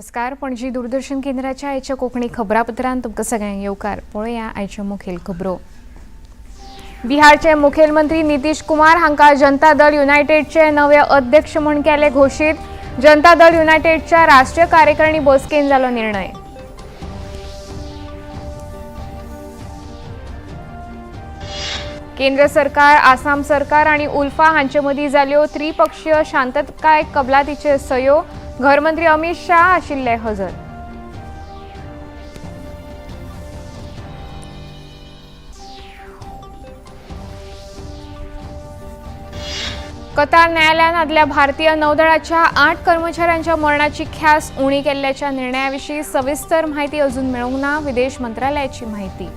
नमस्कार, पणजी दूरदर्शन केंद्राच्या आयच्या कोंकणी खबरापत्रांत तुमकां सगळ्यांक येवकार. पळोवया आयच्यो मुखेल खबरो. बिहारचे मुखेलमंत्री नितीश कुमार हांकां जनता दल युनायटेडचे नवे अध्यक्ष म्हूण केले घोशीत. जनता दल युनायटेडच्या राष्ट्रीय कार्यकारिणी बसकेन जालो निर्णय. केंद्र सरकार, आसाम सरकार आनी उल्फा हांचे मदीं जाल्यो त्रिपक्षीय शांतताय कबलातीचेर सयो. घरमंत्री अमित शाह आशिल्ले हजर. कतार न्यायालयान आदल्या भारतीय नौदळाच्या 8 कर्मचाऱ्यांच्या मरणाची ख्यास उणी केल्ल्याच्या निर्णयाविशीं सविस्तर माहिती अजून मेळूंक ना, विदेश मंत्रालयाची माहिती.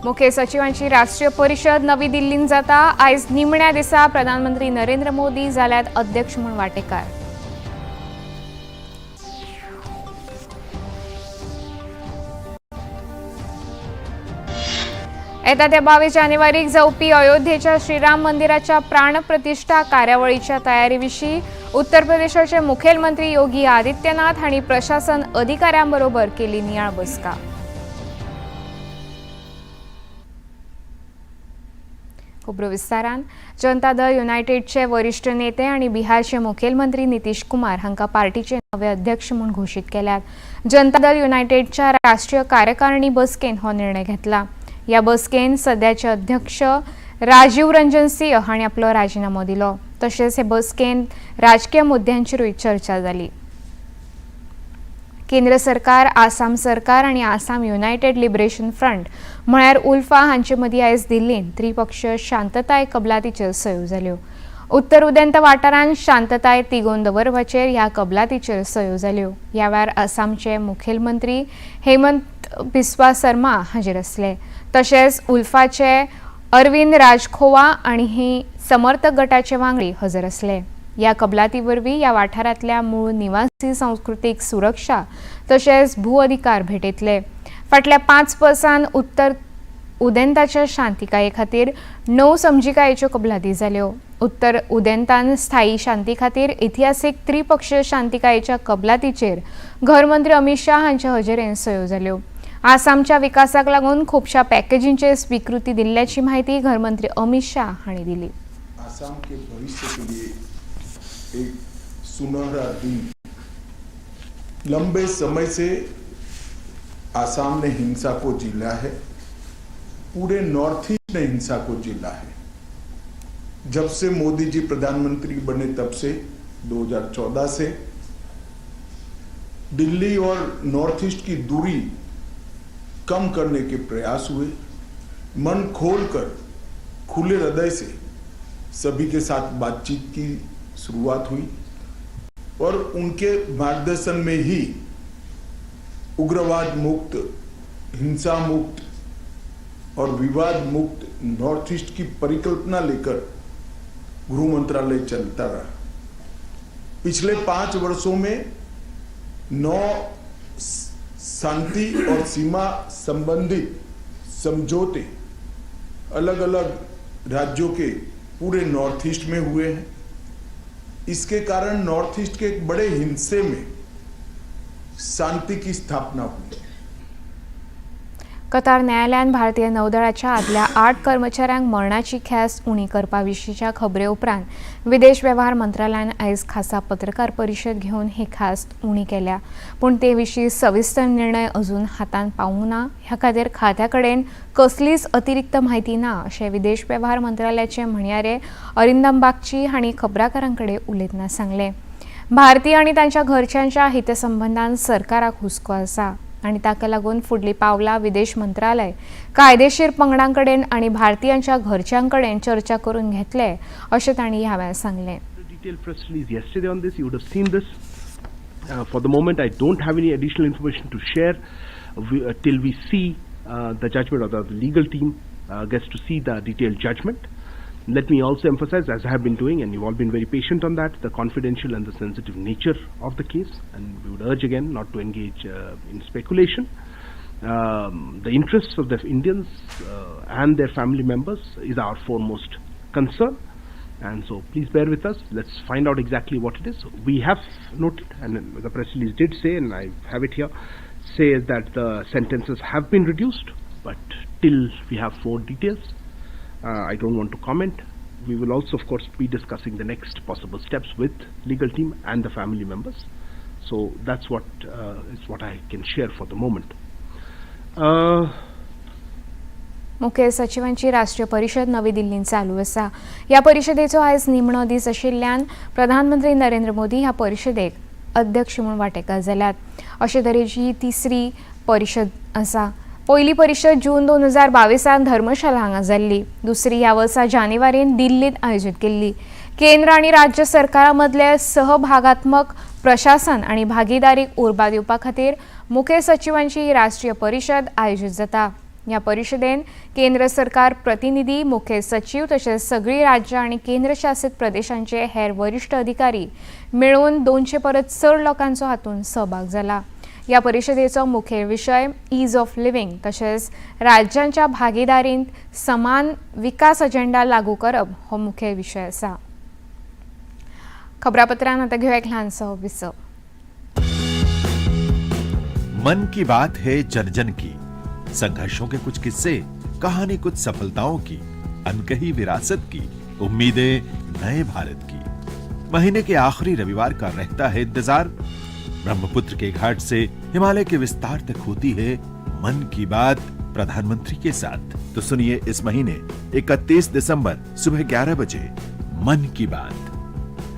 मुखेल सचिवांची राष्ट्रीय परिशद नवी दिल्लींत जाता. आयज निमण्या दिसा प्रधानमंत्री नरेंद्र मोदी जाल्यात अध्यक्ष म्हूण वाटेकार. येता त्या 22 जानेवारीक जावपी अयोध्येच्या श्रीराम मंदिराच्या प्राणप्रतिष्ठा कार्यावळीच्या तयारीविशीं उत्तर प्रदेशाचे मुखेलमंत्री योगी आदित्यनाथ हांणी प्रशासन अधिकाऱ्यांबरोबर केली नियाळ बसका. खबरो विस्तारान. जनता दल युनायटेडचे वरिश्ठ नेते आनी बिहारचे मुखेलमंत्री नितीश कुमार हांकां पार्टीचे नवे अध्यक्ष म्हूण घोशीत केल्यात. जनता दल युनायटेडच्या राष्ट्रीय कार्यकारिणी बसकेन हो निर्णय घेतला. ह्या बसकेन सद्याचे अध्यक्ष राजीव रंजन सिंह हांणी आपलो राजिनामो दिलो. तशेंच हे बसकेन राजकीय मुद्द्यांचेरूय चर्चा जाली. केंद्र सरकार, आसाम सरकार आनी आसाम युनायटेड लिबरेशन फ्रंट म्हळ्यार उल्फा हांचे मदीं आयज दिल्लींत त्रिपक्षीय शांतताय कबलातीचेर सयो जाल्यो. उत्तर उदेंत वाठारांत शांतताय तिगोवन दवरपाचेर ह्या कबलातीचेर सयो जाल्यो. ह्या वेळार आसामचे मुखेलमंत्री हेमंत बिस्वा शर्मा हाजीर आसले. तशेंच उल्फाचे अरविंद राजखोवा आनी ही समर्थक गटाचे वांगडी हजर आसले. ह्या कबलाती वरवीं ह्या वाठारांतल्या मूळ निवासी संस्कृतीक सुरक्षा तशेंच भू अधिकार भेटयतले. फाटल्या 5 वर्सांत उत्तर उदेंताच्या शांतिकाये खातीर 9 समजिकायेच्यो कबलाती जाल्यो. उत्तर उदेंतान स्थायी शांती खातीर इतिहासीक त्रिपक्षीय शांतिकायेच्या कबलातीचेर घरमंत्री अमित शाह हांच्या हजेरेन सयो जाल्यो. आसामच्या विकासाक लागून खुबश्या पॅकेजींचेर स्विकृती दिल्ल्याची माहिती घरमंत्री अमित शाह हांणी दिली. आसाम के भविष्य के लिए एक सुनहरा दिन. लंबे समय से आसाम ने हिंसा को झेला है, पूरे नॉर्थ ईस्ट ने हिंसा को झेला है. जब से मोदी जी प्रधानमंत्री बने तब से 2014 से दिल्ली और नॉर्थ ईस्ट की दूरी कम करने के प्रयास हुए. मन खोलकर खुले हृदय से सभी के साथ बातचीत की शुरुआत हुई और उनके मार्गदर्शन में ही उग्रवाद मुक्त, हिंसा मुक्त और विवाद मुक्त नॉर्थ ईस्ट की परिकल्पना लेकर गृह मंत्रालय चलता रहा. पिछले 5 वर्षों में 9 शांति और सीमा संबंधित समझौते अलग-अलग राज्यों के पूरे नॉर्थ ईस्ट में हुए हैं. इसके कारण नॉर्थ ईस्ट के एक बड़े हिस्से में शांति की स्थापना हुई. कतार न्यायालयान भारतीय नौदळाच्या आदल्या 8 कर्मचाऱ्यांक मरणाची ख्यास उणी करपा विशींच्या खबरे उपरांत विदेश वेव्हार मंत्रालयान आयज खासा पत्रकार परिशद घेवन ही ख्यास उणी केल्या. पूण ते विशीं सविस्तर निर्णय अजून हातांत पावूंक ना. ह्या खातीर खात्या कडेन कसलीच अतिरिक्त म्हायती ना, अशें विदेश वेव्हार मंत्रालयाचे म्हणयारे अरिंदम बागची हांणी खबराकारां कडेन उलयतना सांगलें. भारतीय आनी तांच्या घरच्यांच्या हितसंबंदान सरकाराक हुस्को आसा आनी ताका लागून फुडली पावलां विदेश मंत्रालय कायदेशीर पंगडां कडेन आनी भारतीयांच्या घरच्यां कडेन चर्चा करून घेतले, अशें तांणी ह्या वेळार सांगलें. Detailed press release yesterday on this. You would have seen this. For the moment, I don't have any additional information to share till we see the judgment or the legal team gets to see the detailed judgment. Let me also emphasize, as I have been doing, and you've all been very patient on that, the confidential and the sensitive nature of the case, and we would urge again not to engage in speculation. The interests of the Indians and their family members is our foremost concern. And so please bear with us. Let's find out exactly what it is. We have noted, and the press release did say, and I have it here, says that the sentences have been reduced, but till we have more details, I don't want to comment. We will also, of course, be discussing the next possible steps with legal team and the family members. So that's what is what I can share for the moment. मुखेल सचिवांची राष्ट्रीय परिशद नवी दिल्लींत चालू आसा. ह्या परिशदेचो आयज निमणो दीस आशिल्ल्यान प्रधानमंत्री नरेंद्र मोदी ह्या परिशदेक अध्यक्ष म्हूण वांटेकार जाल्यात. अशे तरेची ही तिसरी परिशद आसा. पयली परिशद जून 2022 धर्मशाला हांगा जाल्ली. दुसरी ह्या वर्सा जानेवारीन दिल्लींत आयोजीत केल्ली. केंद्र आनी राज्य सरकारां मदले सहभागात्मक प्रशासन आनी भागीदारीक उर्बा दिवपा खातीर मुखेल सचिवांची ही राष्ट्रीय परिशद आयोजीत जाता. ह्या परिशदेन केंद्र सरकार प्रतिनिधी, मुखेल सचीव तशेंच सगळीं राज्यां आनी केंद्रशासीत प्रदेशांचे हेर वरिश्ठ अधिकारी मेळून 200 परस चड लोकांचो हातूंत सहभाग जाला. ह्या परिशदेचो मुखेल विशय ईज ऑफ लिव्हिंग तशेंच राज्यांच्या भागीदारींत समान विकास अजेंडा लागू करप हो मुखेल विशय आसा. खबरापत्रान आतां घेवया एक ल्हानसो विसव. मन की बात है जन जन की, संघर्षों के कुछ किस्से, कहानी कुछ सफलताओं की, अनकही विरासत की, उम्मीदें नए भारत की. महीने के आखिरी रविवार का रहता है इंतजार. ब्रह्मपुत्र के घाट से हिमालय के विस्तार तक होती है मन की बात प्रधानमंत्री के साथ. तो सुनिए इस महीने 31 दिसंबर सुबह 11 बजे मन की बात,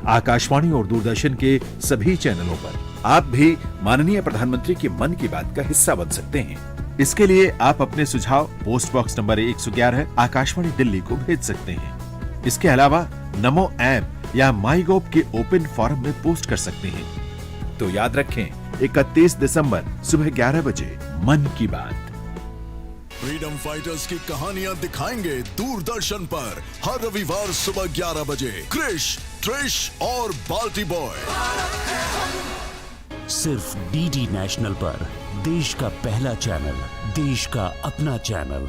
आकाशवाणी और दूरदर्शन के सभी चैनलों पर. आप भी माननीय प्रधानमंत्री की मन की बात का हिस्सा बन सकते हैं. इसके लिए आप अपने सुझाव post box number 111, Akashvani Delhi को भेज सकते हैं. इसके अलावा नमो ऐप या माई गोव के ओपन फोरम में पोस्ट कर सकते हैं. तो याद रखें, 31 दिसंबर सुबह 11 बजे मन की बात. फ्रीडम फाइटर्स की कहानियां दिखाएंगे दूरदर्शन पर हर रविवार सुबह 11 बजे क्रिश, ट्रिश और बाल्टी बॉय. सिर्फ डीडी नेशनल पर, देश का पहला चैनल, देश का अपना चैनल.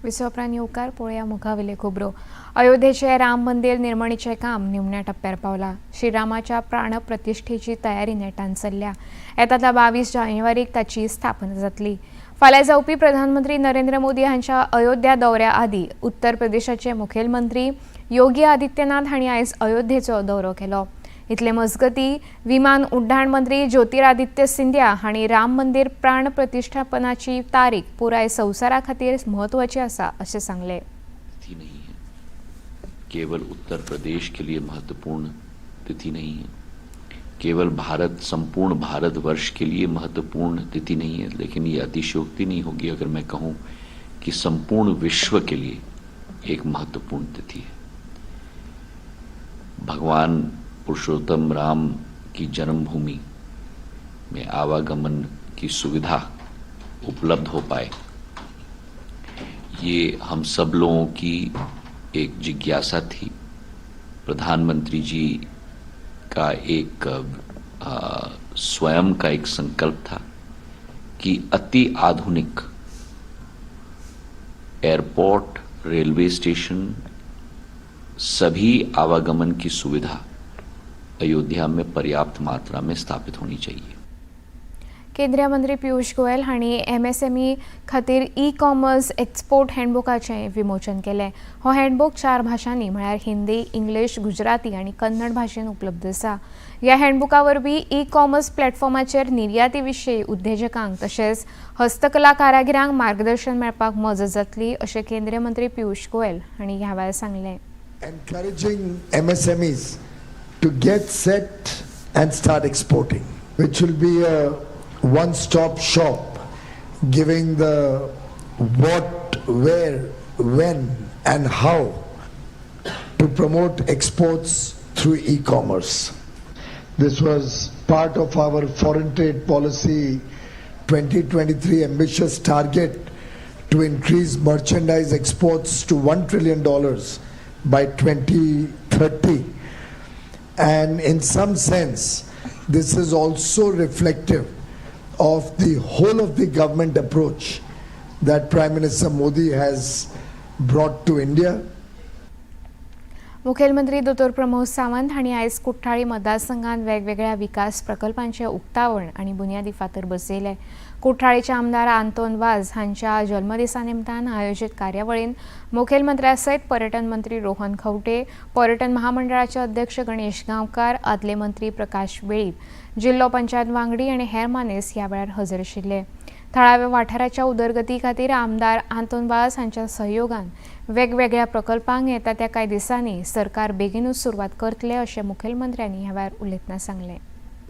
विसवा उपरांत येवकार. पळोवया मुखावेले खबरो. अयोध्येचे राम मंदिर निर्मणीचें काम निमण्या टप्प्यार पावला. श्रीरामाच्या प्राणप्रतिश्ठेची तयारी नेटान चल्ल्या. येता त्या 22 जानेवारीक ताची स्थापना जातली. फाल्यां जावपी प्रधानमंत्री नरेंद्र मोदी हांच्या अयोध्या दौऱ्या आदीं उत्तर प्रदेशाचे मुखेलमंत्री योगी आदित्यनाथ हांणी आयज अयोध्येचो दौरो केलो. इतले मजगती विमान उड्डाण मंत्री ज्योतिरादित्य सिंधिया हांणी राम मंदिर प्राण प्रतिष्ठापनाची तारीख पुराय संवसारा खातीर म्हत्वाची आसा अशें सांगलें. तिथि नहीं है, केवल उत्तर प्रदेश के लिए महत्वपूर्ण तिथि नहीं है, केवल भारत, संपूर्ण भारतवर्ष के लिए महत्वपूर्ण तिथि नहीं है, लेकिन ये अतिशयोक्ति नहीं होगी अगर मैं कहूं कि संपूर्ण विश्व के लिए एक महत्वपूर्ण तिथि है. भगवान पुरुषोत्तम राम की जन्मभूमि में आवागमन की सुविधा उपलब्ध हो पाए, ये हम सब लोगों की एक जिज्ञासा थी. प्रधानमंत्री जी का एक स्वयं का एक संकल्प था कि अति आधुनिक एयरपोर्ट, रेलवे स्टेशन, सभी आवागमन की सुविधा अयोध्या में पर्याप्त मात्रा में स्थापित होनी चाहिए. केंद्रीय मंत्री पियुष गोयल हांणी एमएसएमई खातीर ई कॉमर्स एक्सपोर्ट हँडबुकाचें विमोचन केलें. हो हँडबूक चार भाशांनी म्हळ्यार हिंदी, इंग्लीश, गुजराती आनी कन्नड भाशेन उपलब्ध आसा. ह्या हँडबुका वरवीं ई कॉमर्स प्लॅटफॉर्माचेर निर्याती विशीं उद्देजकांक तशेंच हस्तकला कारागिरांक मार्गदर्शन मेळपाक मजत जातली अशें केंद्रीय मंत्री पियुष गोयल हांणी ह्या वेळार सांगलें. Encouraging MSMEs to get set and start exporting, which will be a one stop shop giving the what, where, when, and how to promote exports through e commerce. This was part of our foreign trade policy 2023 ambitious target to increase merchandise exports to $1 trillion by 2030. And in some sense, this is also reflective of the whole of the government approach that Prime Minister Modi has brought to India. मुखेलमंत्री दोतोर प्रमोद सावंत हांणी आयज कुठ्ठाळी मतदारसंघात वेगवेगळ्या विकास प्रकल्पांचे उक्तावण आनी बुन्यादी फातर बसयले. कुठ्ठाळीचे आमदार आंतोन वाज हांच्या जल्मदिसा निमतान आयोजीत कार्यावळीन मुखेलमंत्र्या सयत पर्यटन मंत्री रोहन खंवटे, पर्यटन महामंडळाचे अध्यक्ष गणेश गांवकार, आदले मंत्री प्रकाश वेळीप, जिल्लो पंचायत वांगडी आनी हेर मानेस ह्या वेळार हजर आशिल्ले. थळाव्या वाठाराच्या उदरगती खातीर आमदार आंतोन वाज हांच्या सहयोगान वेगवेगळ्या प्रकल्पांक येता त्या कांय दिसांनी सरकार बेगीनूच सुरवात करतले अशें मुखेलमंत्र्यांनी ह्या वेळार उलयतना सांगलें.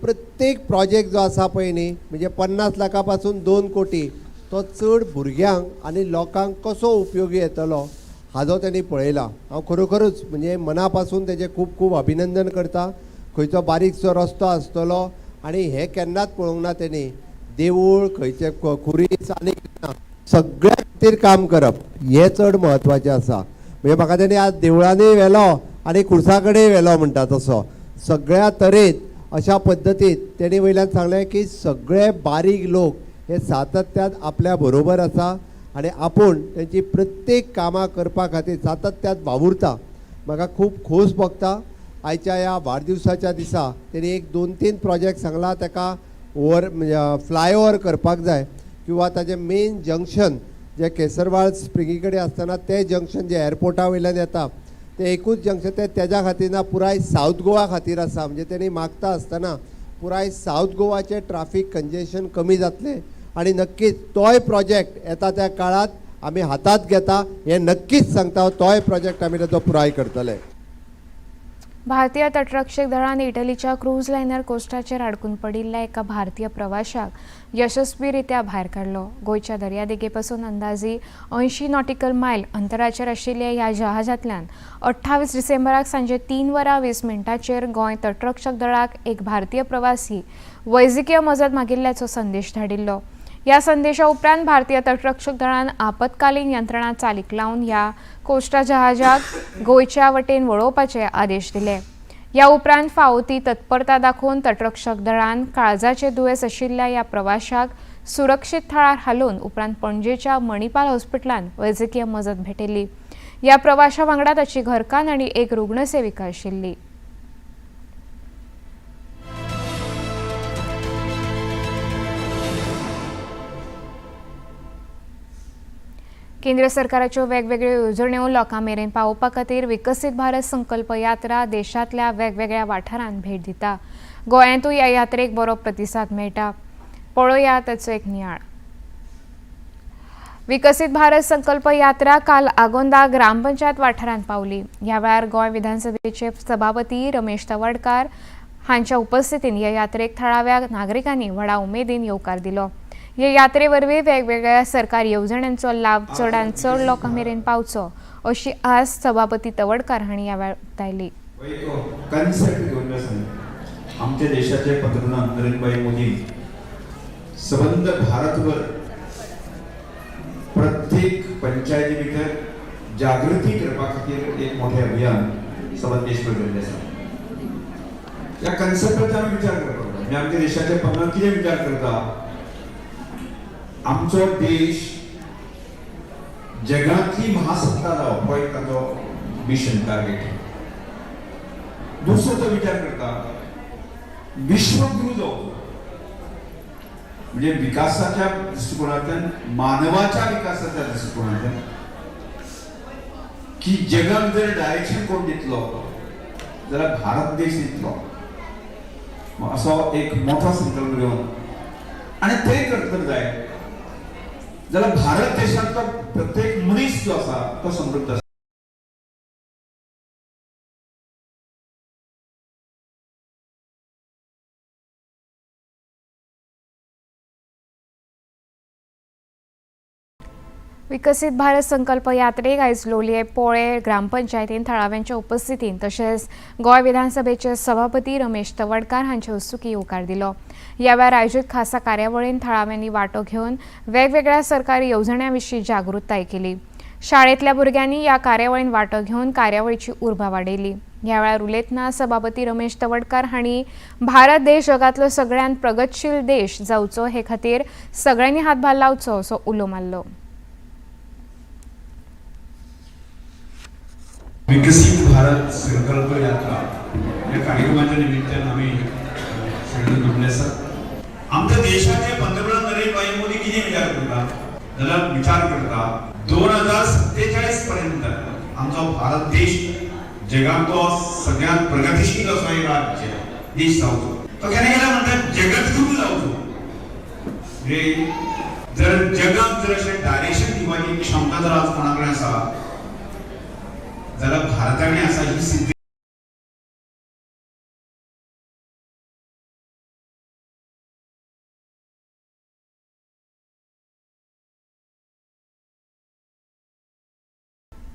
प्रत्येक प्रोजेक्ट जो आसा पळय न्ही, म्हणजे 50 लाखां पासून 2 कोटी तो चड भुरग्यांक आनी लोकांक कसो उपयोगी येतलो हाजो तेणी पळयला. हांव खरोखरूच म्हणजे मना पासून तेजें खूब खूब अभिनंदन करता. खंयचो बारीकसो रस्तो आसतलो आनी हें केन्नाच पळोवंक ना तेणी, देवूळ खंयचे खुरीस आनी ना, सगळ्या खातीर काम करप हें चड म्हत्वाचें आसा. म्हणजे म्हाका तेणी आज देवळांनी व्हेलो आनी खुर्सा कडेन व्हेलो म्हणटा तसो सगळ्या तरेन अशा पद्दतीन तेणी वयल्यान सांगलें की सगळे बारीक लोक हे सातत्यान आपल्या बरोबर आसा आनी आपूण तेंची प्रत्येक कामां करपा खातीर सातत्यान वावुरता. म्हाका खूब खोस भोगता आयच्या ह्या वाडदिवसाच्या दिसा तेणी एक 2-3 प्रोजेक्ट सांगला, ताका ओवर म्हणजे फ्लायओवर करपाक जाय किंवा ताजें मेन जंक्शन जे केसरवाळ स्प्रिंगी कडेन आसतना तें जंक्शन जे एअरपोर्टा वयल्यान येता तें एकूच जंक्शन तें तेज्या खातीर ना, पुराय सावथ गोवा खातीर आसा. म्हणजे तेणी मागता आसतना पुराय सावथ गोवाचें ट्राफीक कंजेशन कमी जातलें आनी नक्कीच तोय प्रोजेक्ट येता त्या काळांत आमी हातांत घेता हें नक्कीच सांगता. तोय प्रोजेक्ट आमी ताचो पुराय करतले. भारतीय तटरक्षक दळान इटलीच्या क्रूज लायनर कोस्टाचेर आडकून पडिल्ल्या एका भारतीय प्रवाशाक यशस्वीरित्या भायर काडलो. गोंयच्या दर्यादेगेपसून अंदाजी 80 नॉटिकल मायल अंतराचेर आशिल्ल्या ह्या जहाजांतल्यान 28 डिसेंबराक सांजे 3:20 गोंय तटरक्षक दळाक एक भारतीय प्रवासी वैजकीय मजत मागिल्ल्याचो संदेश धाडिल्लो. ह्या संदेशा उपरांत भारतीय तटरक्षक दळान आपत्कालीन यंत्रणा चालीक लावन ह्या कोस्टा जहाजाक गोंयच्या वटेन वळोवपाचे आदेश दिले. ह्या उपरांत फावो ती तत्परता दाखोवन तटरक्षक दळान काळजाचे दुयेंस आशिल्ल्या ह्या प्रवाशाक सुरक्षीत थळार हालोवन उपरांत पणजेच्या मणिपाल हॉस्पिटलांत वैजकीय मजत भेटयली. ह्या प्रवाशा वांगडा ताची घरकान्न आनी एक रुग्णसेविका आशिल्ली. केंद्र सरकाराच्यो वेगवेगळ्यो येवजण्यो लोकां मेरेन पावोवपा खातीर विकसीत भारत संकल्प यात्रा देशांतल्या वेगवेगळ्या वाठारांत भेट दिता. गोंयांतूय ह्या यात्रेक बरो प्रतिसाद मेळटा. पळोवया ताचो एक नियाळ. विकसीत भारत संकल्प यात्रा काल आगोंदा ग्रामपंचायत वाठारांत पावली. ह्या वेळार गोंय विधानसभेचे सभापती रमेश तवडकार हांच्या उपस्थितीन ह्या यात्रेक थळाव्या नागरिकांनी व्हडा उमेदीन येवकार दिलो. हे यात्रे वरवीं वेगवेगळ्या सरकारी येवजण्यांचो लाभ चडांत चड लोकां मेरेन पावचो अशी आस सभापती तवडकार हांणी ह्या वेळार उक्तायली. कन्सेप्ट घेवन आमच्या देशाचे पंतप्रधान नरेंद्रभाई मोदी सबंध भारतभर प्रत्येक पंचायती भितर जागृती करपा खातीर एक मोठें अभियान सबंद देशभर केल्लें आसा. ह्या कन्सेप्टाचो आमी विचार करपाक जाय. म्हणजे आमच्या देशाचे पंतप्रधान कितें विचार करता, आमचो देश जगातली महासत्ता जावप हो एक ताचो मिशन टार्गेट. दुसरो तो विचार करता विश्वगुरू जावचो, म्हणजे विकासाच्या दृष्टिकोनांतल्यान, मानवाच्या विकासाच्या दृष्टिकोनांतल्यान की जगाक जर डायरेक्शन कोण दितलो जाल्यार भारत देश दितलो असो एक मोठो संकल्प घेवन आनी ते करतले जाय जाल्यार भारत देशांतलो प्रत्येक मनीस जो आसा तो समृद्ध आसा. विकसीत भारत संकल्प यात्रेक आयज लोलयें पोळे ग्रामपंचायतीन थळाव्यांच्या उपस्थितीन तशेंच गोंय विधानसभेचे सभापती रमेश तवडकार हांचे हस्तुकीं येवकार दिलो. ह्या वेळार आयोजीत खासा कार्यावळीन थळाव्यांनी वांटो घेवन वेगवेगळ्या सरकारी येवजण्यां विशीं जागृताय केली. शाळेंतल्या भुरग्यांनी ह्या कार्यावळीन वांटो घेवन कार्यावळीची उर्बा वाडयली. ह्या वेळार उलयतना सभापती रमेश तवडकार हांणी भारत देश जगांतलो सगळ्यांत प्रगतशील देश जावचो हे खातीर सगळ्यांनी हातभार लावचो असो उलो मारलो. विकसीत भारत संकल्प यात्रा ह्या कार्यक्रमाच्या निमित्तान आमी सगळे जमले आसा. आमच्या देशाचे पंतप्रधान नरेंद्र मोदी कितें विचार करता जाल्यार विचार करता 2047 पर्यंत आमचो भारत देश जगांतलो सगळ्यात प्रगतीशील असो एक राज्य देश जावचो. तो केन्ना केन्ना म्हणटा जगद्गुरू जावचो. म्हणजे जर जगाक जर अशें डायरेक्शन दिवपाची क्षमता जर आज कोणा कडेन आसा जाल्यार भारता कडेन आसा ही सिद्धी.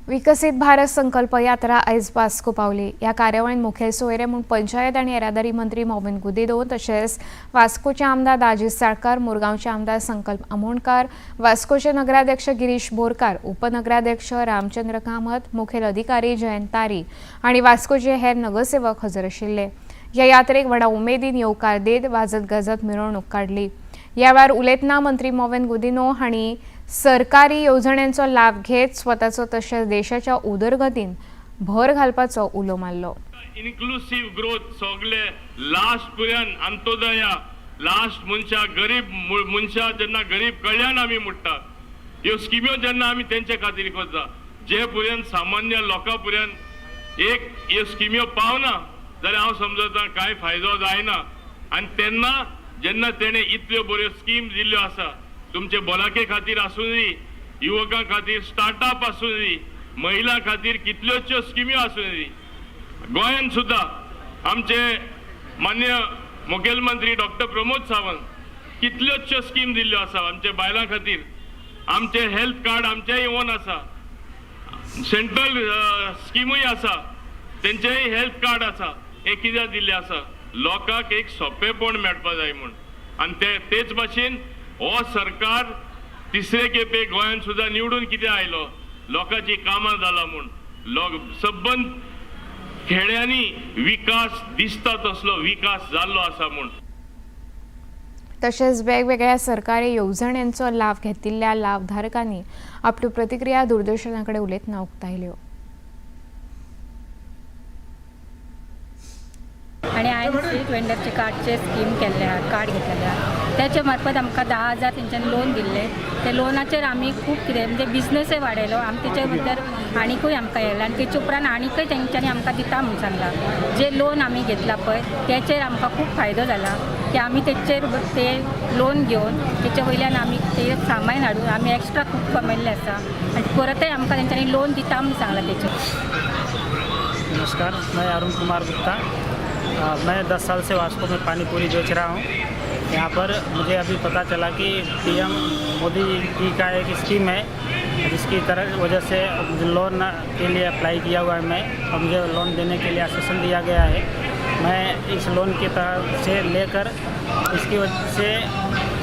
विकसीत भारत संकल्प यात्रा आयज वास्को पावली. ह्या कार्यावळीन मुखेल सोयरे म्हूण पंचायत आनी येरादारी मंत्री मॉविन गुदिन्हो, तशेंच वास्कोचे आमदार दाजी साळकार, मुरगांवचे आमदार संकल्प आमोणकार, वास्कोचे नगराध्यक्ष गिरीश बोरकार, उपनगराध्यक्ष रामचंद्र कामत, मुखेल अधिकारी जयंत तारी आनी वास्कोचे हेर नगरसेवक हजर आशिल्ले. ह्या यात्रेक व्हडा उमेदीन येवकार दीत वाजत गाजत मिरवणूक काडली. ह्या वेळार उलयतना मंत्री मॉविन गुदिन्हो हांणी सरकारी येवजण्यांचो लाभ घेत स्वताचो तशेंच देशाच्या उदरगतीन भर घालपाचो उलो मारलो. इन्क्लुसीव ग्रोथ, सगळे लास्ट पर्यंत अंत्योदया, लास्ट मनशा, गरीब मनशा, जेन्ना गरीब कल्याण आमी म्हणटा, ह्यो स्किम्यो जेन्ना आमी तेंचे खातीर करता, जे पर्यंत सामान्य लोकां पर्यंत एक ह्यो स्किम्यो पावना जाल्यार हांव समजता कांय फायदो जायना. आनी तेन्ना जेन्ना तेणें इतल्यो बऱ्यो स्कीम दिल्ल्यो आसा, तुमचे भलायके खातीर आसूं दी, युवकां खातीर स्टार्टअप आसूं दी, महिलां खातीर कितल्योश्यो स्किम्यो आसूं दी, गोंयांत सुद्दां आमचे मान्य मुखेलमंत्री डॉक्टर प्रमोद सावंत कितल्योश्यो स्कीम दिल्ल्यो आसा आमच्या बायलां खातीर. आमचे हेल्थ कार्ड आमचेय ओन आसा, सेंट्रल स्किमूय आसा, तेंचेय हेल्थ कार्ड आसा. हें कित्याक दिल्लें आसा? लोकांक एक सोंपेपण मेळपा जाय म्हूण. आनी ते तेच भाशेन हो सरकार तिसरे खेपे गोंयांत सुद्दां निवडून कित्याक आयलो? लोकांची कामां जालां म्हूण. लोक सबंद खेड्यांनी विकास दिसता तसलो विकास जाल्लो आसा म्हूण. तशेंच वेगवेगळ्या सरकारी येवजण्यांचो लाभ घेतिल्ल्या लाभधारकांनी आपल्यो प्रतिक्रिया दूरदर्शना कडेन उलयतना उक्तायल्यो. आनी हांवें स्ट्रीट वेंडरचे कार्डचे स्कीम केल्ले आहा, कार्ड घेतलेले आहा. त्याच्या मार्फत आमकां 10,000 तेंच्यांनी लोन दिल्ले. ते लोनाचेर आमी खूब कितें म्हणजे बिजनसय वाडयलो आमी. तेच्या भितर आनिकूय आमकां येयलें आनी तेचे उपरांत आनिकूय तेंच्यांनी आमकां दिता म्हूण सांगलां. जे लोन आमी घेतला पळय तेचेर आमकां खूब फायदो जाला की आमी तेचेर ते लोन घेवन तेचे वयल्यान आमी ते सामान हाडून आमी एक्स्ट्रा खूब कमयल्लें आसा आनी परतय आमकां तेंच्यांनी लोन दिता म्हूण सांगलां तेचेर. नमस्कार, मैं अरुण कुमार गुप्ता. मैं 10 साल से वास्को में पानी पूरी बेच रहा हूँ. यहाँ पर मुझे अभी पता चला कि पीएम मोदी जी का एक स्कीम है, जिसकी तरह वजह से मुझे लोन के लिए अप्लाई किया हुआ है मैं और मुझे लोन देने के लिए आश्वासन दिया गया है. मैं इस लोन के तरह से लेकर इसकी वजह से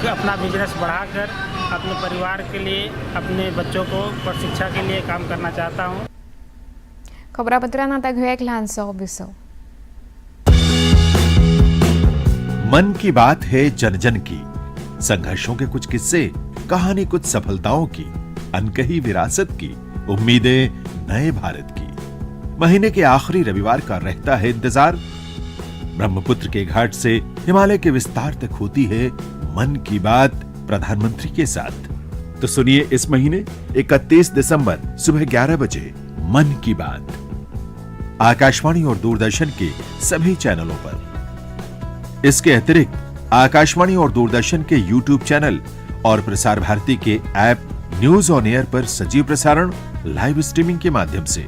अपना बिजनेस बढ़ाकर अपने परिवार के लिए, अपने बच्चों को पर शिक्षा के लिए काम करना चाहता हूँ. खबरापत्रांत आता घेवया एक ल्हानसो विसव. मन की बात है जन जन की, संघर्षों के कुछ किस्से, कहानी कुछ सफलताओं की, अनकही विरासत की, उम्मीदें नए भारत की. महीने के आखिरी रविवार का रहता है इंतजार. ब्रह्मपुत्र के घाट से हिमालय के विस्तार तक होती है मन की बात प्रधानमंत्री के साथ. तो सुनिए इस महीने 31 दिसंबर सुबह 11 बजे मन की बात, आकाशवाणी और दूरदर्शन के सभी चैनलों पर. इसके अतिरिक्त आकाशवाणी और दूरदर्शन के यूट्यूब चैनल और प्रसार भारती के ऐप न्यूज ऑन एयर पर सजीव प्रसारण लाइव स्ट्रीमिंग के माध्यम से.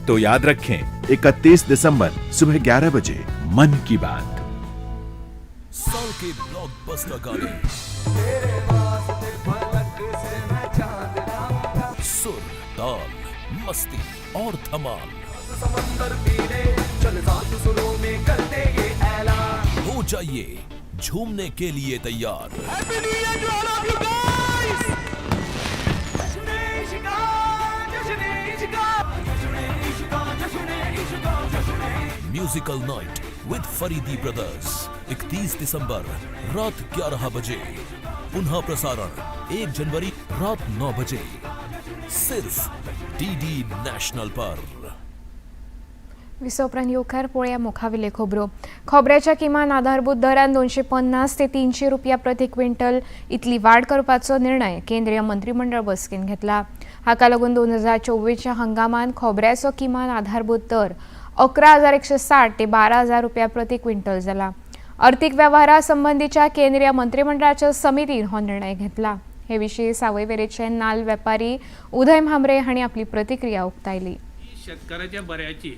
तो याद रखें, 31 दिसंबर सुबह 11 बजे मन की बात. साल के ब्लॉकबस्टर गाने, सुर, ताल, मस्ती और धमाल. हो जाइए झूमने के लिए तैयार. Musical night with Faridi brothers, 31 दिसंबर रात 11 बजे. पुनः प्रसारण 1 जनवरी रात 9 बजे, सिर्फ डीडी नेशनल पर. विसव उपरांत येवकार पळोवया मुखावेले खबरो. खोबऱ्याच्या किमान आधारभूत दरान 250 ते 300 रुपया प्रति क्विंटल इतली वाड करपाचो निर्णय केंद्रीय मंत्रिमंडळ बसकेन घेतला. हाका लागून 2024च्या हंगामात खोबऱ्याचो किमान आधारभूत दर 11,160 ते 12,000 रुपया प्रति क्विंटल जाला. अर्थीक वेव्हारा संबंदीच्या केंद्रीय मंत्रिमंडळाच्या समितीन हो निर्णय घेतला. हे विशीं सावयवेरेचे नाल वेपारी उदय म्हांबरे हांणी आपली प्रतिक्रिया उक्तायली. शेतकाराच्या बऱ्याची,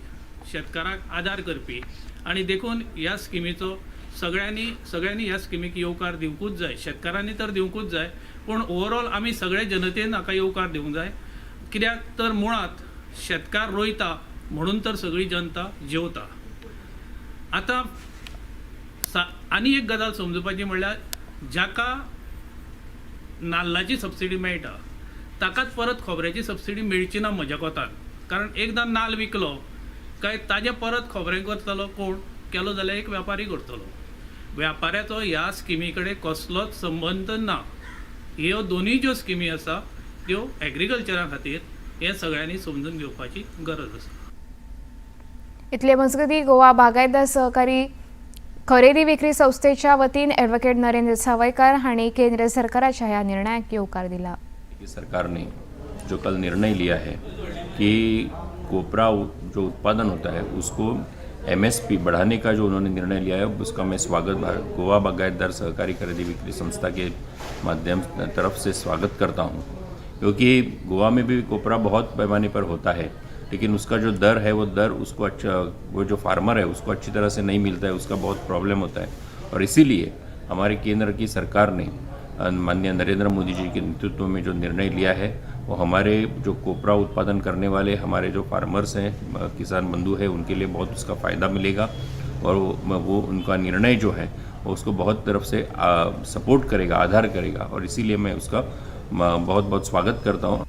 शेतकाराक आदार करपी आनी देखून ह्या स्किमीचो सगळ्यांनी ह्या स्किमीक येवकार दिवंकूच जाय. शेतकारांनी तर दिवंकूच जाय, पूण ओवरऑल आमी सगळे जनतेन हाका येवकार दिवंक जाय. कित्याक तर मुळांत शेतकार रोयता म्हणून तर सगळी जनता जेवता. आतां आनी एक गजाल समजुपाची म्हणल्यार जाका नाल्लाची सबसिडी मेळटा ताकाच परत खोबऱ्याची सबसिडी मेळची ना म्हज्या कोतान. कारण एकदां नाल्ल विकलो काय ताजे परत खोबरें करतलो कोण केलो जाल्यार एक व्यापारी करतलो. व्यापाऱ्याचो ह्या स्किमी कडेन कसलोच संबंद ना. ह्यो दोनूय ज्यो स्किमी आसा त्यो एग्रीकल्चरा खातीर, हें सगळ्यांनी समजून घेवपाची गरज आसा. इतले मजगती गोवा बागायतदार सहकारी खरेदी विक्री संस्थेच्या वतीन ॲडव्होकेट नरेंद्र सावयकर हांणी केंद्र सरकाराच्या ह्या निर्णयाक येवकार दिला. सरकार ने जो कल निर्णय लिया है कि कोपरा जो उत्पादन होता है उसको एमएसपी बढ़ाने का जो उन्होंने निर्णय लिया है, उसका मैं स्वागत गोवा बागायतदार सहकारी खरीदी बिक्री संस्था के माध्यम तरफ से स्वागत करता हूँ। क्योंकि गोवा में भी कोपरा बहुत पैमाने पर होता है, लेकिन उसका जो दर है वो दर उसको अच्छा, वो जो फार्मर है उसको अच्छी तरह से नहीं मिलता है, उसका बहुत प्रॉब्लम होता है। और इसीलिए हमारे केंद्र की सरकार ने माननीय नरेंद्र मोदी जी के नेतृत्व में जो निर्णय लिया है वो हमारे जो कोपरा उत्पादन करने वाले हमारे जो फार्मर्स हैं, किसान बंधु हैं, उनके लिए बहुत उसका फ़ायदा मिलेगा। और वो उनका निर्णय जो है वो उसको बहुत तरफ से सपोर्ट करेगा, आधार करेगा। और इसीलिए मैं उसका बहुत बहुत स्वागत करता हूँ।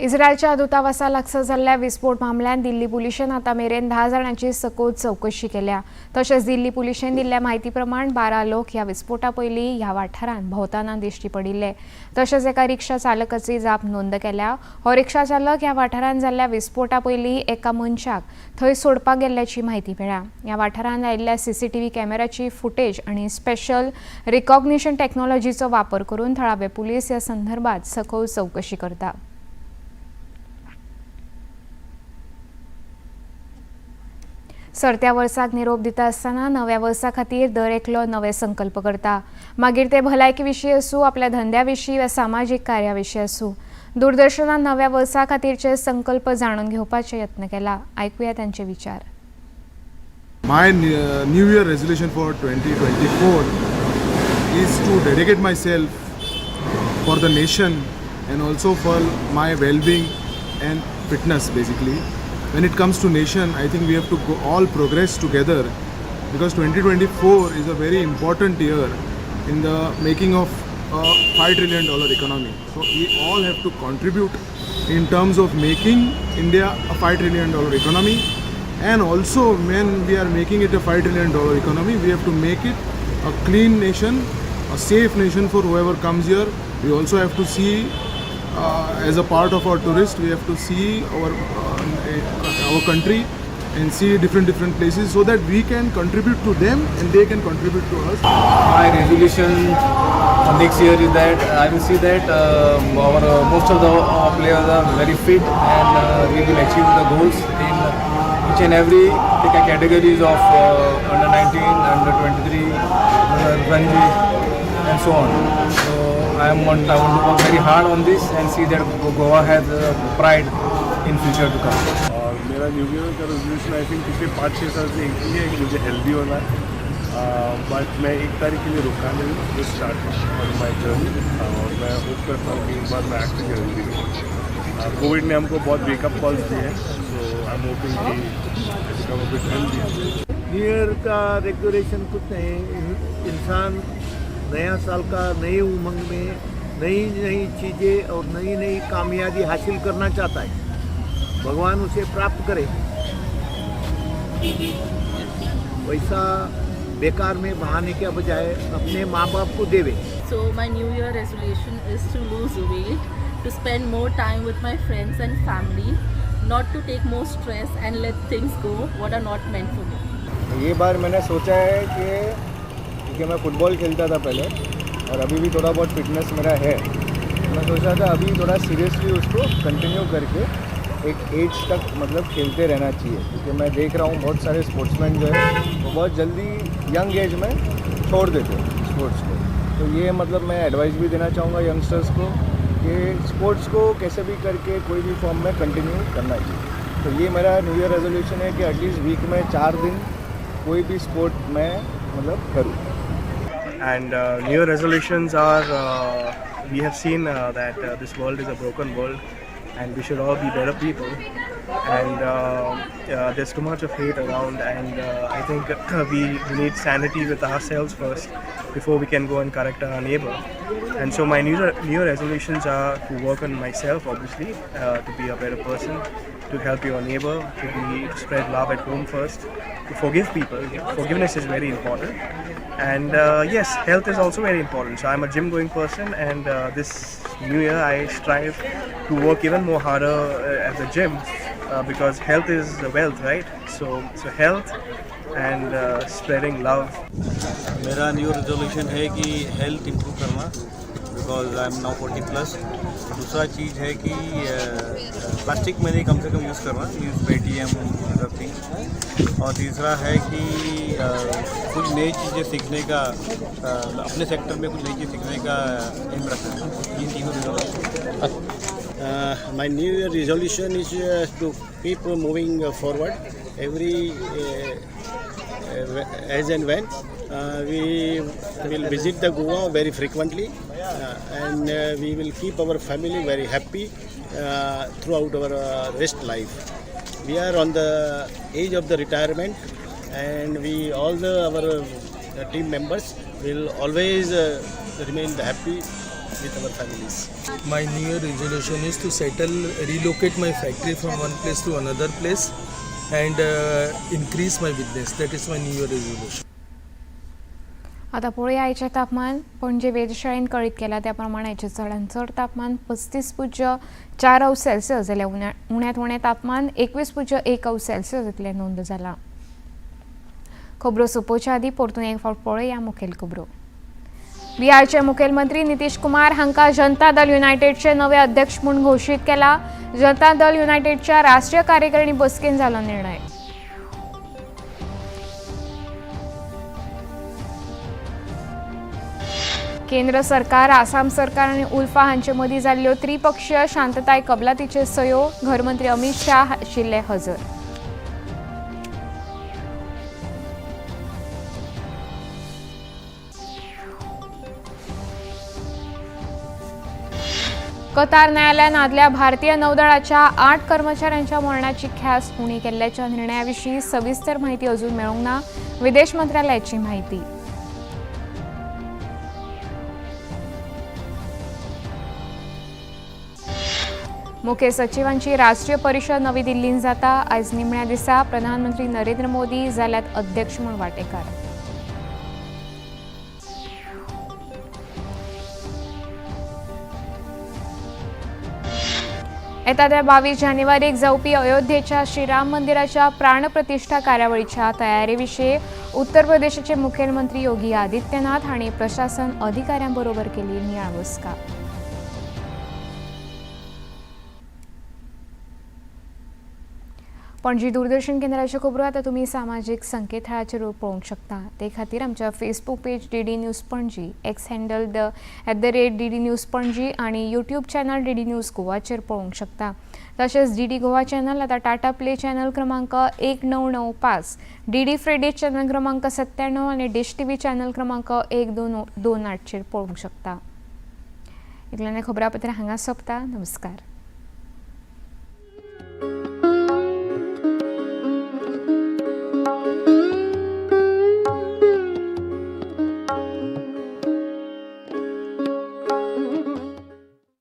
इस्रायलच्या दूतावासा लागसार जाल्ल्या विस्फोट मामल्यांत दिल्ली पुलिशेन आतां मेरेन 10 जाणांची सखोल चवकशी केल्या. तशेंच दिल्ली पुलिशेन दिल्ल्या म्हायती प्रमाण 12 लोक ह्या विस्फोटा पयलीं ह्या वाठारांत भोंवतना दिश्टी पडिल्ले. तशेंच एका रिक्षा चालकाची जाप नोंद केल्या. हो रिक्षा चालक ह्या वाठारांत जाल्ल्या विस्फोटा पयलीं एका मनशाक थंय सोडपाक गेल्ल्याची म्हायती मेळ्ळ्या. ह्या वाठारांत आयिल्ल्या सीसीटीव्ही कॅमेराची फुटेज आनी स्पेशल रिकॉग्निशन टॅक्नॉलॉजीचो वापर करून थळावे पुलीस ह्या संदर्भात सखोल चवकशी करता. सरत्या वर्साक निरोप दिता आसतना नव्या वर्सा खातीर दर एकलो नवे संकल्प करता. मागीर ते भलायकी विशीं आसूं, आपल्या धंद्या विशीं वा सामाजीक कार्या विशीं आसूं. दूरदर्शनान नव्या वर्सा खातीरचे संकल्प जाणून घेवपाचे यत्न केला. आयकुया त्यांचे विचार. My New Year resolution for 2024 is to dedicate myself for the nation and also for my well-being and fitness basically. When it comes to nation, I think we have to go all progress together, because 2024 is a very important year in the making of a $5 trillion economy. So we all have to contribute in terms of making India a $5 trillion economy. And also when we are making it a $5 trillion economy, we have to make it a clean nation, a safe nation for whoever comes here. We also have to see, as a part of our tourist, we have to see our country and see different places so that we can contribute to them and they can contribute to us. My resolution for next year is that I will see that our most of the players are very fit and we will achieve the goals in each and every categories of under 19, under 23, Ranji and so on. So I want to work very hard on this and see that Goa has pride in future to come. और मेरा new year का resolution I think पिछले 5-6 साल से एक ही है कि मुझे healthy होना है। But मैं 1 तारीख के लिए रुका नहीं, just start on my journey. और मैं होप करता हूँ कि इस बार मैं एक्चुअली हेल्दी हूँ। कोविड ने हमको बहुत वेकअप कॉल्स दिए हैं, सो I am hoping कि become a bit healthy. New year का रेगुलेशन कुछ नहीं, इंसान नया साल का नई उमंग में नई नई चीज़ें और नई नई कामयाबी हासिल करना चाहता है। भगवान उसे प्राप्त करे। पैसा बेकार में बहाने के बजाय अपने माँ बाप को देवे। So my New Year resolution is to lose weight, to spend more time with my friends and family, not to take more stress and let things go what are not meant for me. ये bar मैंने सोचा है कि क्योंकि मैं football खेलता था पहले और अभी भी थोड़ा बहुत फिटनेस मेरा है, मैं सोच रहा था अभी थोड़ा सीरियसली उसको कंटिन्यू करके एक एज तक मतलब खेलते रहना चाहिए, क्योंकि मैं देख रहा हूँ बहुत सारे स्पोर्ट्समैन जो है वो बहुत जल्दी यंग एज में छोड़ देते हैं स्पोर्ट्स को। तो ये मतलब मैं एडवाइस भी देना चाहूँगा यंगस्टर्स को कि स्पोर्ट्स को कैसे भी करके कोई भी फॉर्म में कंटिन्यू करना चाहिए। तो ये मेरा न्यू ईयर रेजोल्यूशन है कि एटलीस्ट वीक में 4 दिन कोई भी स्पोर्ट मैं मतलब करूँ। And new year resolutions are, we have seen that this world is a broken world and we should all be better people, and there's too much of hate around, and I think we need sanity with ourselves first before we can go and correct our neighbor. And so my new year resolutions are to work on myself, obviously, to be a better person, to help your neighbor, to spread love at home first, to forgive people. Forgiveness is very important. And yes, health is also very important. So I'm a gym going person, and this new year I strive to work even more harder at the gym, because health is wealth, right? So health and spreading love. मेरा new resolution है कि health improve करना, because I am now 40+. दूसरा चीज़ है कि plastic मैंने कम से कम use करना, use Paytm other things. और तीसरा है कि कुछ नई चीज़ें सीखने का, अपने सेक्टर में कुछ नई चीज़ सीखने का एम रखना। ये तीनों resolution. My new year resolution is to keep moving forward every as and when we will visit the Goa very frequently, and we will keep our family very happy throughout our rest life. We are on the age of the retirement, and we all the our team members will always remain happy with our families. My new year resolution is to relocate my factory from one place to another place and increase my business. That is my new year resolution. आता पळोवया आयचें तापमान. पणजे वेधशाळेन कळीत केलां त्या प्रमाण आयचें चडांत चड तापमान 35.4 अंश सेल्सियस जाल्यार उण्यांत उणें तापमान 21.1 अंश सेल्सियस इतलें नोंद जालां. खबरो सोंपोवच्या आदीं परतून एक फावट पळोवया मुखेल खबरो. बिहारचे मुखेलमंत्री नितीश कुमार हांकां जनता दल युनायटेडचे नवे अध्यक्ष म्हूण घोशीत केला. जनता दल युनायटेडच्या राष्ट्रीय कार्यकारिणी बसकेन जालो निर्णय. केंद्र सरकार, आसाम सरकार आनी उल्फा हांचे मदीं जाल्ल्यो त्रिपक्षीय शांतताय कबलातीचे सयो घरमंत्री अमित शाह आशिल्ले हजर. कतार न्यायालयान आदल्या भारतीय नौदळाच्या 8 कर्मचाऱ्यांच्या मरणाची ख्यास्त उणी केल्ल्याच्या निर्णयाविशीं सविस्तर माहिती अजून मेळूंक ना, विदेश मंत्रालयाची माहिती. मुख्य सचिवांची राष्ट्रीय परिशद नवी दिल्लींत जाता. आयज निमण्या दिसा प्रधानमंत्री नरेंद्र मोदी जाल्यार अध्यक्ष म्हूण वांटेकार. येता त्या 22 जानेवारीक जावपी अयोध्येच्या श्रीराम मंदिराच्या प्राणप्रतिष्ठा कार्यावळीच्या तयारे विशीं उत्तर प्रदेशाचे मुखेलमंत्री योगी आदित्यनाथ हांणी प्रशासन अधिकाऱ्यां बरोबर केली नियाळ बसका. पणजी दूरदर्शन केंद्राच्यो खबरो आतां तुमी सामाजीक संकेतथळाचेर पळोवंक शकता. ते खातीर आमच्या Facebook page DD news Panaji, X handle the @DD news Panaji आनी यूट्यूब चॅनल DD news गोवाचेर पळोवंक शकता. तशेंच DD Goa channel आतां टाटा प्ले चॅनल क्रमांक 1995, DD free डिश चॅनल क्रमांक 97 आनी डिश TV channel क्रमांक 1228 चेर पळोवंक शकता. इतल्यान खबरापत्र हांगा सोंपता. नमस्कार.